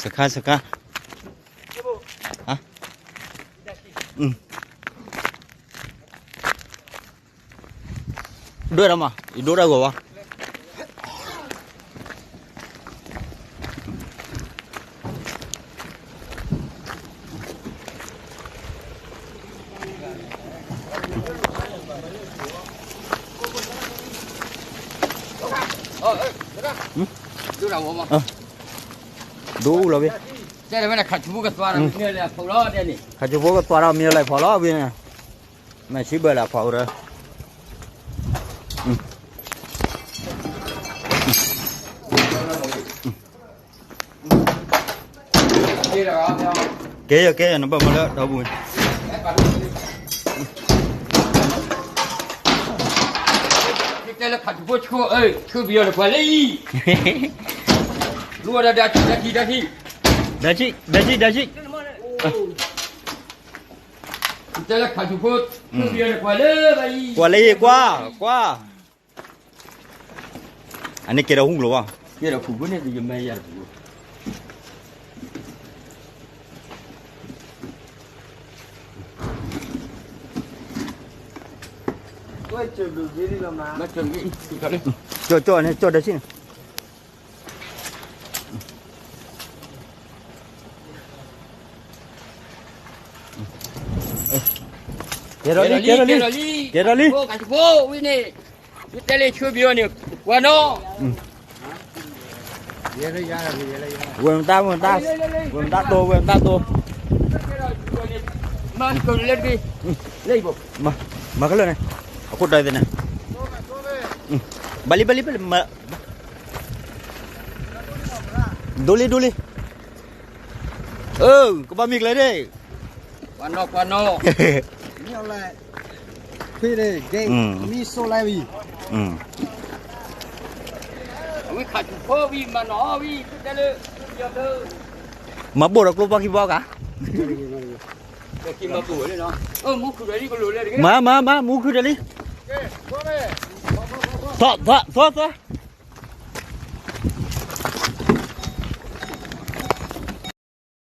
စခါစခါ, ဟါ, ဒိၣ်ဒၣ်မး ယဒိၣ်ဒၣ်ဂီၤဝဲ ဒိၣ်လီၤဝဲ, ခးဆူဖိကသွါဒီးမ့ၢ်လၢဖီလီၤဝဲန့ၣ်, မ့ၢ်ဆံဘၢလၢဖီအိၣ်ဒီး ကဲယကဲယနဘၣ်မၤလၢဒီပူၤ, တဲလၢခးဆူဖိဆူ, ဆူဘံယီၤန့ၣ်ကွၢ်လၢအံၤ, လူဝဲဒီးဒါဆံဒါဆံ, ဒါဆံဒါဆံ, တဲလၢခးဆူဖိ, ဆူဘံယီၤန့ၣ်ကွၢ်လၢအံၤ, ကွၢ်လၢအံၤကွၢ်, ကွၢ် အန့ၣ်ကဲဒီးဟူလီၤဘၣ်, ကဲဒီးဟူဖိန့ၣ် ယမၤယၤတပူၤ, ကၠီၣ်ကၠီၣ်န့ၣ် ကၠီၣ်ဒီးဆံန့ၣ်, ကဲဒီးလံ ကဲဒီးလံ, ကဲဒီးလံ, ဝံၤန့ၣ်, ယတဲလၢဆူဘံယီၤန့ၣ်, ကွၢ်နီၤ ဝဲမတၤ ဝဲမတၤ, ဝဲမတၤတိၢ် ဝဲမတၤတိၢ်, မၤကလၢာ်န့ၣ်, အခိၣ်တီသ့ၣ်န့ၣ်, ဘၣ်လံ ဘၣ်လံ ဘၣ်လံ, ဒိလံ ဒိလံ, အၢ ကဘၣ်မ့ၢ်ကျဲဒၣ်, ကွၢ်နီၤ ကွၢ်နီၤ, မ့ၢ်အီၤလဲၣ်, ထွံၣ်န့ၣ် မံၣ်စိလဲၣ်ဝံၤ, အဝဲခးဆူဖိဝံၤ မၤနီၤဝံၤ တဲလၢ, မၤဘိၣ်ဒီးကျိပီၢ်ခံဘီကါ, မၤ မၤ မၤ မူခုဒီးလံ, သီ သီ သီ